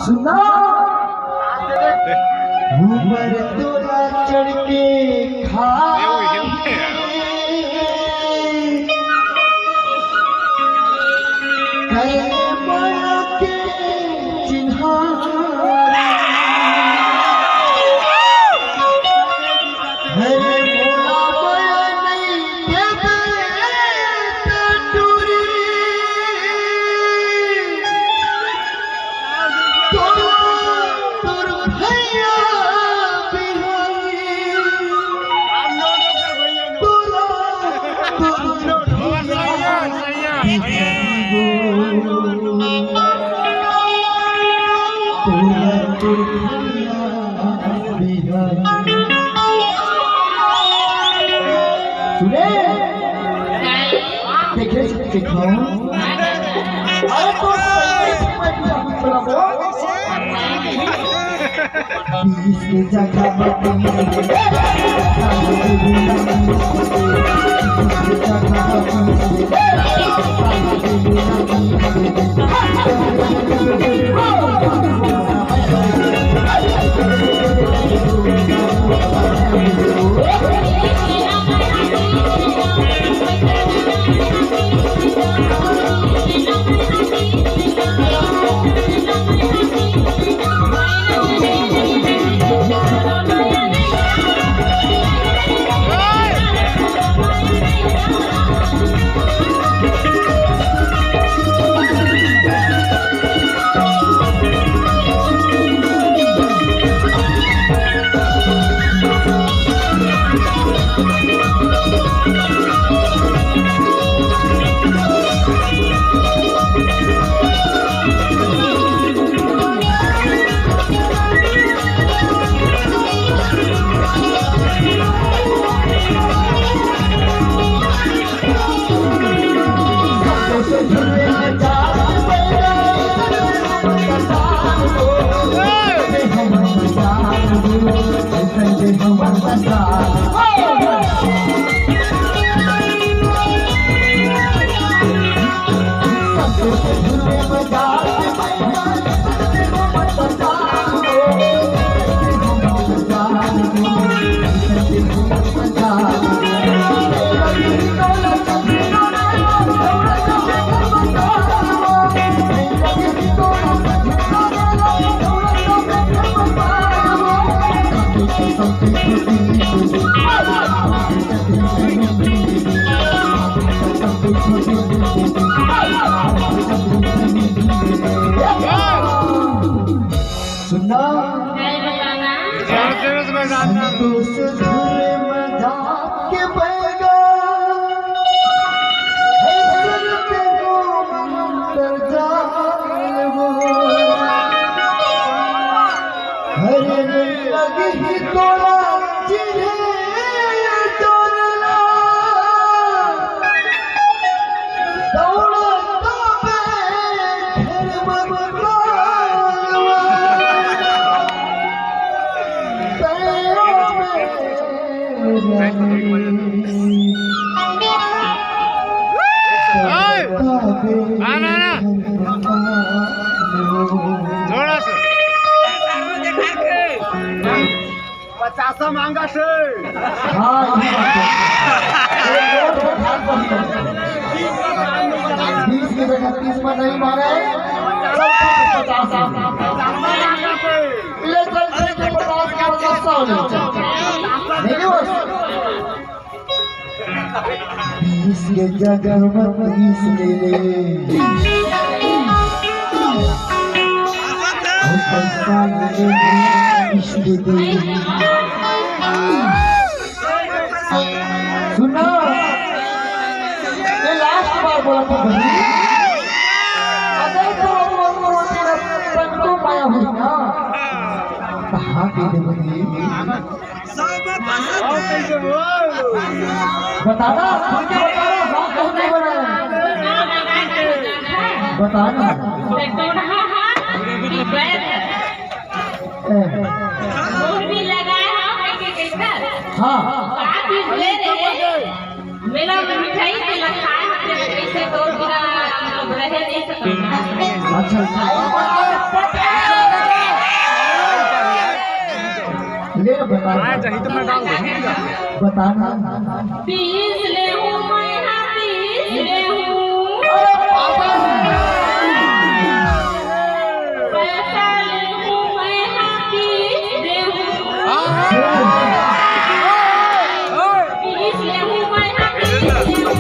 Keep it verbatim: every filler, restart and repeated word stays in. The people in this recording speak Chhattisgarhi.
सुना, ऊपर तोला चढ़ के खा करे माया के चिन्हारी। हरे मोला माया नहीं देवे त टूरी। तोला तोर भैया बिहारी। तोला तोर भैया बिहारी। तोला तोर भैया बिहारी। सुने? देखे, देखो। अरे तो सही में मैं पूरा बोल। बीस के जगह पर मजाक के बैगा, ऐसन तेरो मंत्र जाल वो। हरे लगी तोरा चिन्हे डोरला, दौड़ा तो मैं घर बंगालवा। थोड़ा सा। पचासा मांगा से। हाँ, ये बात है। एक नोट पे ध्यान पड़ी। बीस की जगह तीस पर नहीं मारे, पचासा। ले चल, चल के पचास का पचासा हो जाए। नहीं, नहीं, बस। बीस के जगह में तीस ले ले। और पैसा ले ले, बीस दे दे। सुनो, ये लास्ट बार बोला था भाई। अगर तो वो, वो, वो तेरा तनको पाया हुई ना, तो हाँ दे दे भाई। बताना, खुल के बताना, हाँ क्यों नहीं बना? बताना। ए। हाँ। मेला में मिठाई के लखाए होते, कैसे तो बिना मतलब रहे नहीं सकता। अच्छा। ले ना, बता। हाँ, जही तो मैं डाल दूँ। बता ना। तीस ले हूँ मैं, हाँ, तीस ले हूँ। अरे बाबा। पैसा ले हूँ मैं, हाँ, तीस ले हूँ। हाँ। तीस ले हूँ मैं, हाँ, तीस ले हूँ।